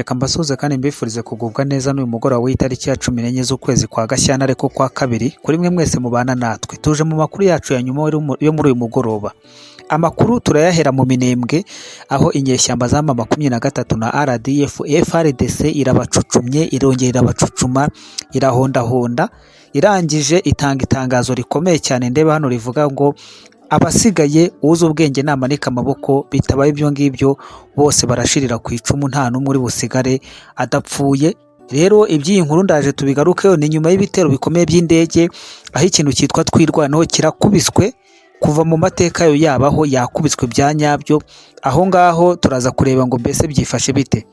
Reka mbasuhuze kandi mbifurize kugubwa neza n'uyu mugoroba w'itariki ya 14 z'ukwezi kwa Gashyantare ko kwa kabiri, kuri mwe mwese mubana natwe. Tuje mu makuru yacu ya nyuma yo muri uyu mugoroba. Amakuru turayahera mu Minembwe, aho inyeshyamba za M23 na RDF, FARDC irabacucumye, irongera irabacucuma, irahondahonda, irangije itanga itangazo rikomeye cyane ndeba hano rivuga ngo abasigaye uzi ubwenge namanika amaboko, bitabaye ibyo ngibyo bose barashirira ku icumu, nta n'umwe uri busigare adapfuye. Rero iby'iyi nkuru ndaje tubigarukeho, ni nyuma y'ibitero bikomeye by'indege, aho ikintu cyitwa Twirwaneho kirakubiswe kuva mu mateka yayo yabaho, yakubiswe bya nyabyo. Aho ngaho turaza kureba ngo mbese byifashe bite,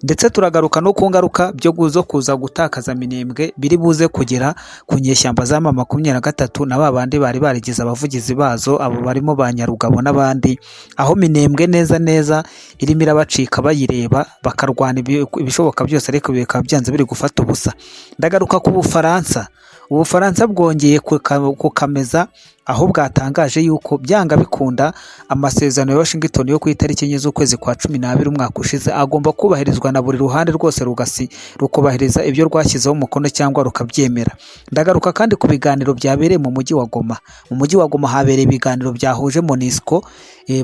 ndetse turagaruka no ku ngaruka byo zo kuza gutakaza Minembwe biri buze kugera ku nyeshyamba za M23 na ba bandi bari barigize abavugizi bazo, abo barimo ba Nyarugabo n'abandi, aho Minembwe neza neza irimo irabacika bayireba, bakarwana ibishoboka byose ariko bikaba byanze biri gufata ubusa. Ndagaruka ku Bufaransa. Ubufaransa bwongeye kukameza aho bwatangaje yuko byanga bikunda amasezerano ya Washington yo ku itariki 4 z'ukwezi kwa 12 umwaka ushize agomba kubahirizwa na buri ruhande rwose, rugasi rukubahiriza ibyo rwashyizeho umukono cyangwa rukabyemera. Ndagaruka kandi ku biganiro byabereye mu mujyi wa Goma. Mu mujyi wa Goma habereye ibiganiro byahuje MONUSCO,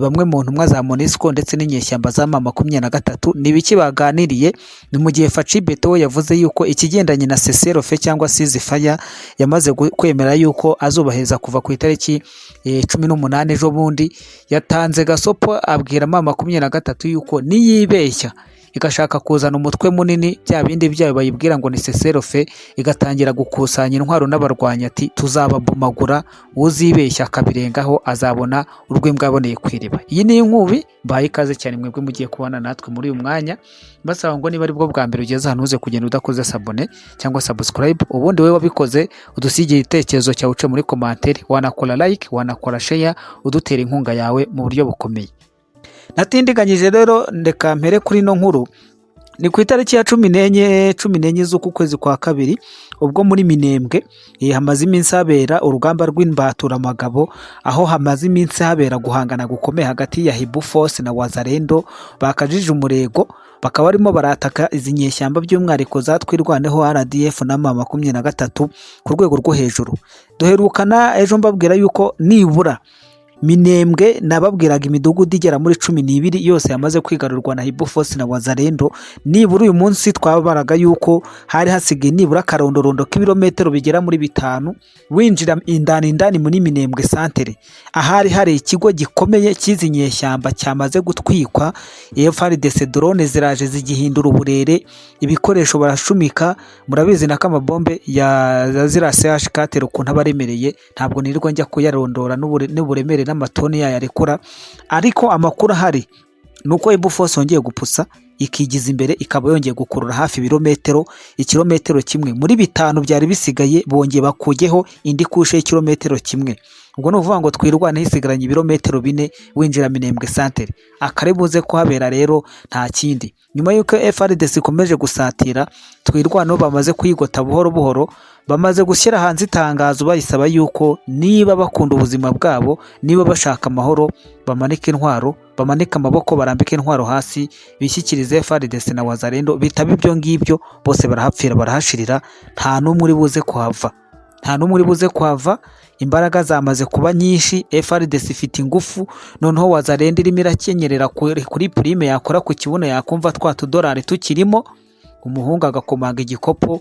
bamwe mu ntumwa za MONUSCO ndetse n'inyeshyamba za M23. Ni ibiki baganiriye? Ni mu gihe Fatshi Beto we yavuze yuko ikigendanye na cessez-le-feu cyangwa ceasefire yamaze kwemera yuko azubahiriza kuva ku itariki 18 ejo bundi. Yatanze gasopo, abwira M23 yuko niyibeshya igashaka kuzana umutwe munini, bya bindi byayo bayibwira ngo ni cessez-le-feu, igatangira gukusanya intwaro n'abarwanyi, ati tuzababomagura, uzibeshya akabirengaho azabona urw'imbwa yaboneye ku iriba. Iyi ni inkubi mbahaye ikaze cyane mwebwe mugiye kubana natwe muri uyu mwanya, mbasaba ngo niba aribwo bwa mbere ugeze ahantu uze kugenda udakoze s'abonner cyangwa subscribe, ubundi wowe wabikoze udusigiye igitekerezo cyawe uce muri commentaire, wanakora like, wanakora share, udutera inkunga yawe mu buryo bukomeye. Natindiganyije rero, ndeka mpere kuri ino nkuru. Ni ku itariki ya 14, 14 z'uku kwezi kwa kabiri, ubwo muri Minembwe hamaze iminsi habera urugamba rw'imbaturamagabo, aho hamaze iminsi habera guhangana gukomeye hagati ya Hiboux Force na Wazalendo bakajije umurego, bakaba barimo barataka izi nyeshyamba by'umwihariko za Twirwaneho, RDF na M23 ku rwego rwo hejuru. Duherukana ejo mbabwira yuko nibura Minembwe nababwiraga imidugudu igera muri 12 yose yamaze kwigarurwa na Hiboux Force na Wazalendo. Nibura uyu munsi twabaraga yuko hari hasigaye nibura akarondorondo k'ibirometero bigera muri 5 winjira indani indani muri Minembwe santere, ahari hari ikigo gikomeye cy'izi nyeshyamba cyamaze gutwikwa. FARDC drone ziraje zigihindura uburere, ibikoresho barashumika. Murabizi na kamabombe ya ziriya CH4 ukuntu aba aremereye, ntabwo nirirwa njya kuyarondora n'uburemere n'amatoni yayo arekura. Ariko amakuru ahari ni uko Hiboux Force yongeye gupusa ikigiza imbere, ikaba yongeye gukurura hafi ibirometero ikirometero kimwe muri 5 byari bisigaye, bongeye bakugeho indi couche y'ikirometero kimwe. Ubwo ni ukuvuga ngo Twirwaneho isigaranye ibirometero 4 winjira Minembwe santere. Akari buze kuhabera rero nta kindi, nyuma y'uko FARDC ikomeje gusatira Twirwaneho, bamaze kuyigota buhoro buhoro, bamaze gushyira hanze itangazo bayisaba yuko niba bakunda ubuzima bwabo, niba bashaka amahoro, bamanike intwaro, bamanike amaboko, barambike intwaro hasi, bishyikirize FARDC na Wazalendo. Bitaba ibyo ngibyo bose barahapfira, barahashirira, nta n'umwe uri buze kuhava, nta n'umwe uri buze kuhava. Imbaraga zamaze kuba nyinshi, FARDC ifite ingufu, noneho Wazalendo irimo irakenyerera kuri prime, yakora ku kibuno yakumva twa tudolari tukirimo, umuhungu agakomanga igikopo,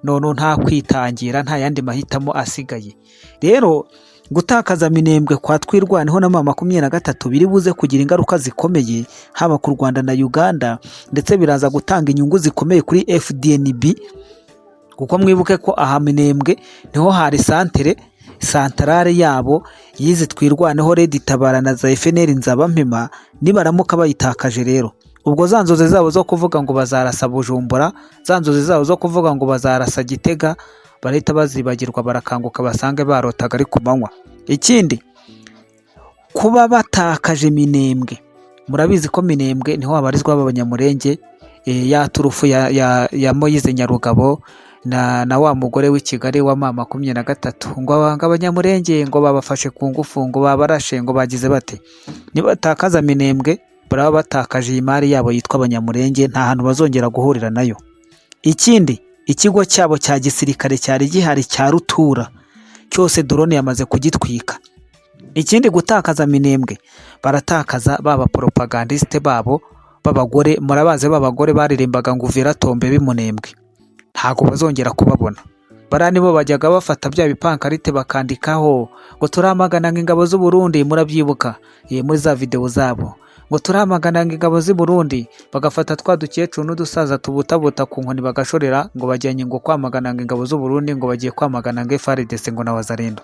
noneho nta kwitangira, nta yandi mahitamo asigaye. Rero gutakaza Minembwe kwa Twirwaneho na M23 biri buze kugira ingaruka zikomeye haba ku Rwanda na Uganda, ndetse biraza gutanga inyungu zikomeye kuri FDNB, kuko mwibuke ko aha Minembwe niho hari santere santarare yabo yizi Twirwaneho, Red Tabara na za FNL Nzabampema. Nibaramuka bayitakaje rero, ubwo za nzozi zabo zo kuvuga ngo bazarasa Bujumbura, za nzozi zabo zo kuvuga ngo bazarasa Gitega, barahita bazibagirwa, barakanguka basange barotaga ari ku manywa. Ikindi, kuba batakaje Minembwe, murabizi ko Minembwe niho habarizwa abanyamurenge, ya turufu ya Moyize Nyarugabo na wa mugore w'i Kigali wa M23, ngo abanyamurenge ngo babafashe ku ngufu, ngo babarashe, ngo bagize bate. Nibatakaza Minembwe Baraba batakaje iyi mari yabo yitwa Abanyamurenge, nta hantu bazongera guhurira nayo. Ikindi, ikigo cyabo cya gisirikare cyari gihari cya rutura cyose, drone yamaze kugitwika. Ikindi, gutakaza Minembwe, baratakaza ba baporopagandisite babo b'abagore. Murabazi ba bagore baririmbaga ngo "Uvira tombe", b'Imunembwe, ntabwo bazongera kubabona. Bariya nibo bajyaga bafata bya bipankarite bakandikaho ngo "Turamagana ingabo z'u Burundi". Murabyibuka muri za videwo zabo ngo "Turamagana ingabo z'i Burundi", bagafata twa dukecuru n'udusaza tubutabuta ku nkoni, bagashorera ngo bajyanye ngo kwamagana ingabo z'u Burundi, ngo bagiye kwamagana ngo FARDC ngo na Wazalendo.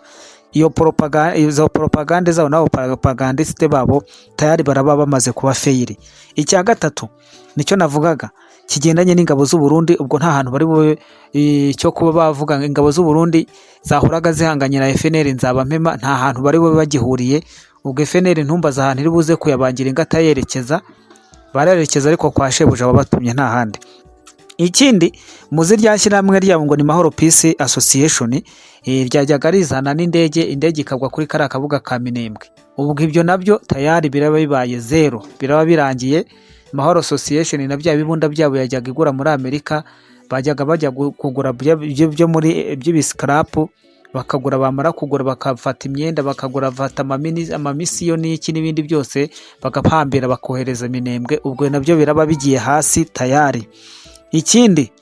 Iyo propaganda, izo propagande zabo n'abo propagandiste babo, tayari baraba bamaze kuba fail. Icya gatatu nicyo navugaga kigendanye n'ingabo z'u Burundi. Ubwo nta hantu bari bube cyo kuba bavuga ngo ingabo z'u Burundi zahoraga zihanganye na FNL Nzabampema, nta hantu bari bube bagihuriye. Ubwo FNL ntumbaze ahantu iri buze kuyabangira ingata yerekeza, barerekeza ariko kwa shebuja wabatumye, nta handi. Ikindi, muzi rya shyirahamwe ryabo ngo ni Mahoro Peace Association, ryajyaga rizana n'indege, indege ikagwa kuri kariya kabuga ka Minembwe. Ubwo ibyo nabyo tayari biraba bibaye zero, biraba birangiye. Mahoro Association na bya bibunda byabo yajyaga igura muri Amerika, bajyaga bajya kugura byo muri by'ibiscrap, bakagura, bamara kugura bakafata imyenda, bakagura, bafata amamisiyo n'iki n'ibindi byose, bagapambira bakohereza Minembwe. Ubwo nabyo biraba bigiye hasi tayari. Ikindi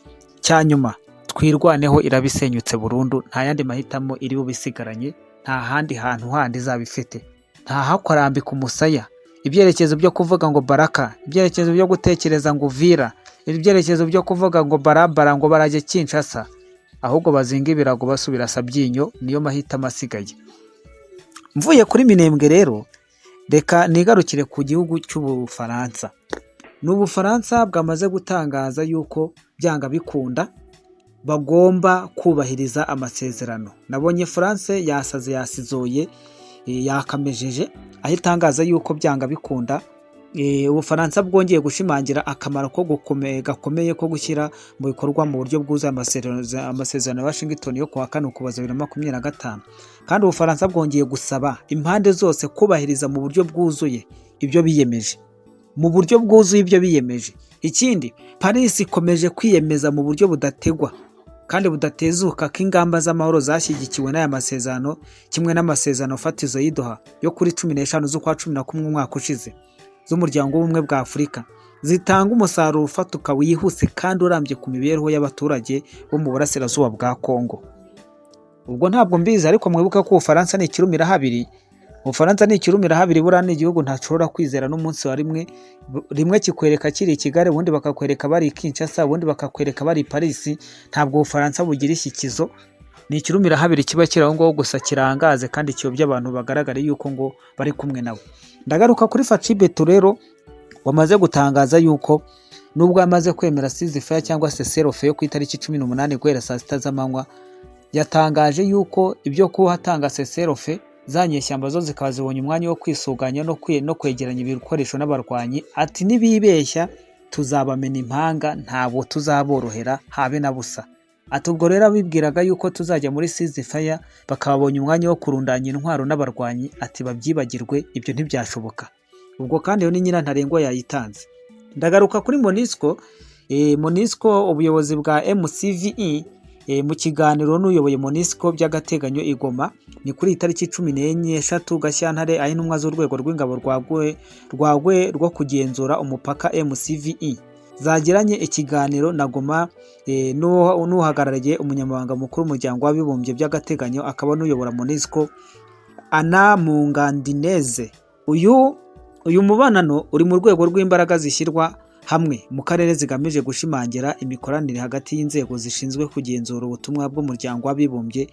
cya nyuma, Twirwaneho iraba isenyutse burundu. Nta yandi mahitamo iri bube isigaranye, nta handi hantu handi izaba ifite, nta hakurambika umusaya. Ibyerekezo byo kuvuga ngo Baraka, ibyerekezo byo gutekereza ngo Uvira, ibyerekezo byo kuvuga ngo Barabara, ngo barajya Kinshasa, ahubwo bazinga ibirago basubira Sabyinyo, niyo mahitamo asigaye. Mvuye kuri Minembwe rero, reka nigarukire ku gihugu cy'Ubufaransa. Ni Ubufaransa bwamaze gutangaza yuko byanga bikunda bagomba kubahiriza amasezerano. Nabonye France yasaze, yasizoye, yakamejeje, aho itangaza yuko byanga bikunda Ubufaransa bwongeye gushimangira akamaro ko gakomeye ko gushyira mu bikorwa mu buryo bwuzuye amasezerano ya Washington yo kuwa 4 Ukuboza 2025. Kandi Ubufaransa bwongeye gusaba impande zose kubahiriza mu buryo bwuzuye ibyo biyemeje, mu buryo bwuzuye ibyo biyemeje. Ikindi, Paris ikomeje kwiyemeza mu buryo budategwa kandi budatezuka ko ingamba z'amahoro zashyigikiwe n'aya masezerano, kimwe n'amasezerano fatizo y'i Doha yo kuri 15 z'ukwa 11 umwaka ushize z'Umuryango w'Ubumwe bwa Afurika, zitanga umusaruro ufatika, wihuse kandi urambye ku mibereho y'abaturage bo mu burasirazuba bwa Kongo. Ubwo ntabwo mbizi, ariko mwibuke ko Ubufaransa ni ikirumira habiri. Ubufaransa ni ikirumira habiri. Buriya ni igihugu ntashobora kwizera n'umunsi wa rimwe. Rimwe kikwereka kiri i Kigali, ubundi bakakwereka bari i Kinshasa, ubundi bakakwereka bari i Paris. Ntabwo Ubufaransa bugira ishyikizo, ni ikirumira habiri kiba kiri aho ngaho gusa kirangaze kandi kiyobya abantu bagaragara yuko ngo bari kumwe nabo. Ndagaruka kuri Fatshi Béton rero, wamaze gutangaza yuko nubwo yamaze kwemera ceasefire cyangwa se cessez-le-feu yo ku itariki 18 guhera saa 6 z'amanywa, yatangaje yuko ibyo kuhatanga cessez-le-feu, za nyeshyamba zo zikaba zibonye umwanya wo kwisuganya no kwegeranya ibikoresho n'abarwanyi. Ati "Nibibeshya tuzabamena impanga, ntabwo tuzaborohera habe na busa." Ati ubwo rero abibwiraga yuko tuzajya muri ceasefire bakababonye umwanya wo kurundanya intwaro n'abarwanyi, ati babyibagirwe, ibyo ntibyashoboka. Ubwo kandi iyo ni nyirantarengwa yayitanze. Ndagaruka kuri MONUSCO. MONUSCO, ubuyobozi bwa MCVE, mu kiganiro n'uyoboye MONUSCO by'agateganyo i Goma, ni kuri iyi tariki 13 Gashyantare, aho intumwa z'urwego rw'ingabo rwagwe rwo kugenzura umupaka MCVE zagiranye ikiganiro na Goma n'uhagarariye umunyamabanga mukuru w'Umuryango w'Abibumbye by'agateganyo akaba n'uyobora MONUSCO, Anna Mungandineze. Uyu mubonano uri mu rwego rw'imbaraga zishyirwa hamwe mu karere zigamije gushimangira imikoranire hagati y'inzego zishinzwe kugenzura ubutumwa bw'Umuryango w'Abibumbye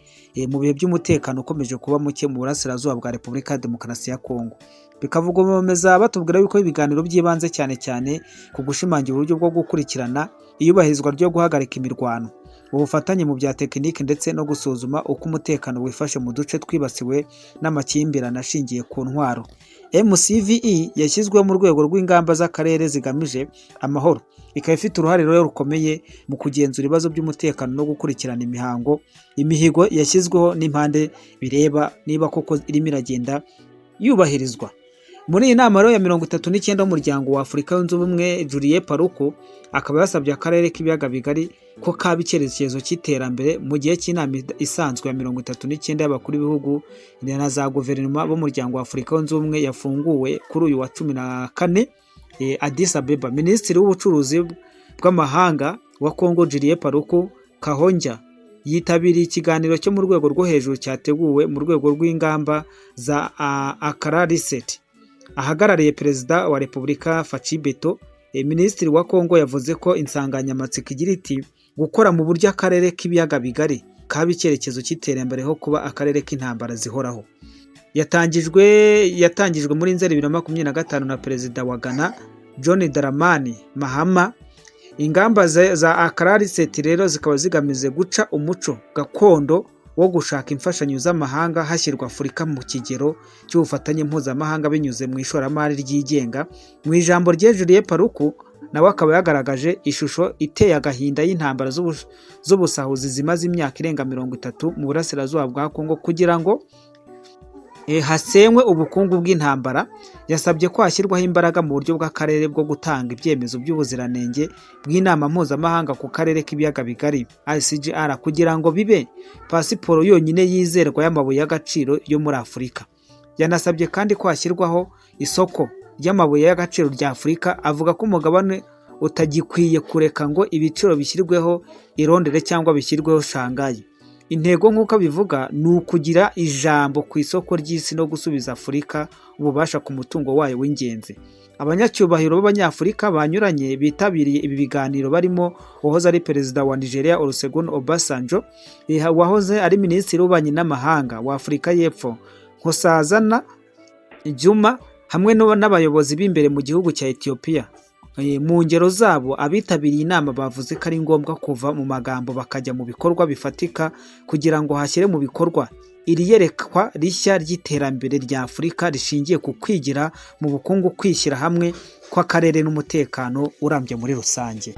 mu bihe by'umutekano ukomeje kuba muke mu burasirazuba bwa Repubulika ya Demokarasi ya Kongo. Bikavugomeza batubwira yuko ibiganiro by'ibanze cyane cyane ku gushimangira uburyo bwo gukurikirana iyubahirizwa ryo guhagarika imirwano, ubufatanye mu bya tekiniki, ndetse no gusuzuma uko umutekano wifashe mu duce twibasiwe n'amakimbirane ashingiye ku ntwaro. MCVE yashyizweho mu rwego rw'ingamba z'akarere zigamije amahoro, ikaba ifite uruhare rero rukomeye mu kugenzura ibibazo by'umutekano no gukurikirana imihigo yashyizweho n'impande bireba niba koko irimo iragenda yubahirizwa. Muri iyi nama rero ya 39 y'Umuryango wa Afurika Yunze Ubumwe, Julien Paluku akaba yasabye akarere k'Ibiyaga Bigari ko kaba icyerekezo cy'iterambere mu gihe cy'inama isanzwe ya 39 y'abakuru b'ibihugu na za guverinoma b'Umuryango wa Afurika Yunze Ubumwe yafunguwe kuri uyu wa 14 Addis Abeba. Minisitiri w'Ubucuruzi bw'Amahanga wa Congo, Julien Paluku Kahongya, yitabiriye ikiganiro cyo mu rwego rwo hejuru cyateguwe mu rwego rw'ingamba za Accra Reset. Ahagarariye Perezida wa Repubulika Fatshi Béton, Minisitiri wa Congo yavuze ko insanganyamatsiko igira iti: "Gukora mu buryo akarere k'Ibiyaga Bigari kaba icyerekezo cy'iterambere ho kuba akarere k'intambara zihoraho." Yatangijwe muri Nzeri 2025 na Perezida wa Ghana, John Dramani Mahama. Ingamba za Accra Reset rero zikaba zigamije guca umuco gakondo wo gushaka imfashanyo z'amahanga, hashyirwa Afurika mu kigero cy'ubufatanye mpuzamahanga binyuze mu ishoramari ryigenga. Mu ijambo rye, Julien Paluku nawe akaba yagaragaje ishusho iteye agahinda y'intambara z'ubusahuzi zimaze imyaka irenga 30 mu burasirazuba bwa Kongo kugira ngo hasenywe ubukungu bw'intambara. Yasabye ko hashyirwaho imbaraga mu buryo bw'akarere bwo gutanga ibyemezo by'ubuziranenge bw'inama mpuzamahanga ku karere k'Ibiyaga Bigari, ICGR, kugira ngo bibe pasiporo yonyine yizerwa y'amabuye y'agaciro yo muri Afurika. Yanasabye kandi ko hashyirwaho isoko ry'amabuye y'agaciro rya Afurika, avuga ko umugabane utagikwiye kureka ngo ibiciro bishyirweho i Londres cyangwa bishyirweho Shanghai. Intego, nk'uko abivuga, ni ukugira ijambo ku isoko ry'isi no gusubiza Afurika ububasha ku mutungo wayo w'ingenzi. Abanyacyubahiro b'Abanyafurika banyuranye bitabiriye ibi biganiro barimo uwahoze ari Perezida wa Nigeria, Olusegun Obasanjo, wahoze ari Minisitiri w'Ububanyi n'Amahanga wa Afurika y'Epfo, Nkosazana Zuma, hamwe n'abayobozi b'imbere mu gihugu cya Ethiopia. Mu ngero zabo, abitabiriye inama bavuze ko ari ngombwa kuva mu magambo bakajya mu bikorwa bifatika kugira ngo hashyire mu bikorwa iri yerekwa rishya ry'iterambere rya Afurika rishingiye ku kwigira mu bukungu, kwishyira hamwe kw'akarere n'umutekano urambye muri rusange.